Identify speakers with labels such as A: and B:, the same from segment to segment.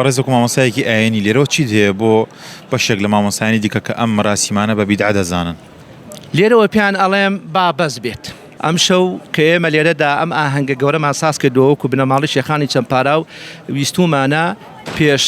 A: بەڕێز وەکو مامۆستایەکی ئایینی لێرەوە چیت هەیە بۆ بەشێک لە مامۆستایانی دیکە کە ئەم مەراسیمانە بە بیدعە دەزانن؟
B: لێرەوە پێیان ئەڵێم با بەس بێت. ئەمشەو کە ئێمە لێرەدا ئەم ئاهەنگە گەورەمان ساز کردووە وەکو بنەماڵەی شێخانی چەمپاراو ویستوومانە پێش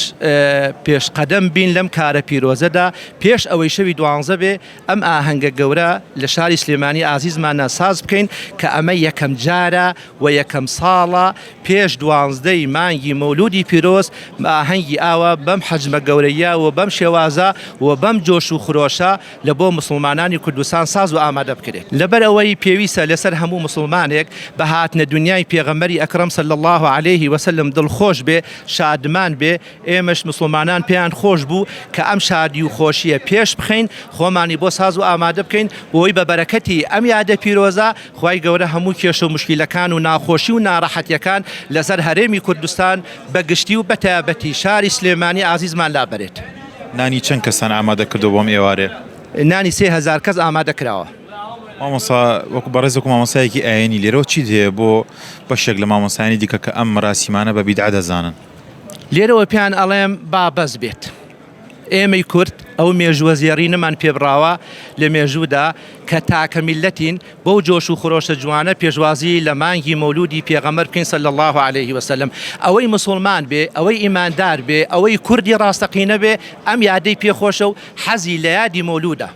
B: پێش قەدەم بین لەم کارە پیرۆزەدا پێش ئەوەی شەوی دوانزە بێ ئەم ئاهەنگە گەورە لە شاری سلێمانی ئازیزمانە ساز بکەین کە ئەمە یەکەم جارە و یەکەم ساڵە پێش دوانزدەی مانگی مەولودی پیرۆز ئاهەنگی ئاوا بەم حەجمە گەورەیە و بەم شێوازە و بەم جۆش و خرۆشە لە بۆ موسڵمانانی کوردستان ساز و ئامادە بکرێت. لەبەر ئەوەی پێویستە لەسەر هەموو موسڵمانێک بە هاتنە دونیای پێغەمبەری ئەکرەم صلی اللە علیه وسلم دڵخۆش بێ، شادمان بێ، ئێمەش موسڵمانان پێیان خۆش بوو کە ئەم شادی و خۆشیە پێش بخەین، خۆمانی بۆ ساز و ئامادە بکەین بۆی بە بەرەکەتی ئەم یادە پیرۆزە خوای گەورە هەموو کێشە و موشکیلەکان و ناخۆشی و ناڕەحەتیەکان لەسەر هەرێمی کوردستان بە گشتی و بەتایبەتی شاری سلێمانی ئازیزمان لابەرێت.
A: نانی چەند کەستان ئامادە کردوە بۆ ئەم ئێوارەیە؟
B: نانی 3000 کەس ئامادە کراوە.
A: مامۆستا وەکو بەڕێز وەکو مامۆستایەکی ئایینی لێرەوە چیت هەیە بۆ بەشێک لە مامۆستایانی دیکە کە ئەم مەراسیمانە بە بیدعە دەزانن؟
B: لێرەوە پێیان ئەڵێم با بەس بێت. ئێمەی کورد ئەو مێژووە زێڕینەمان پێبڕاوە لە مێژوودا کە تاکە میللەتین بەو جۆش و خرۆشە جوانە پێشوازی لە مانگی مەولودی پێغەمبەر بکەین صلی اللە علیه وسلم ئەوەی مسوڵمان بێ ئەوەی ئیماندار بێ ئەوەی کوردی ڕاستەقینە بێ ئەم یادەی پێ خۆشە و حەزی لە یادی مەولودە.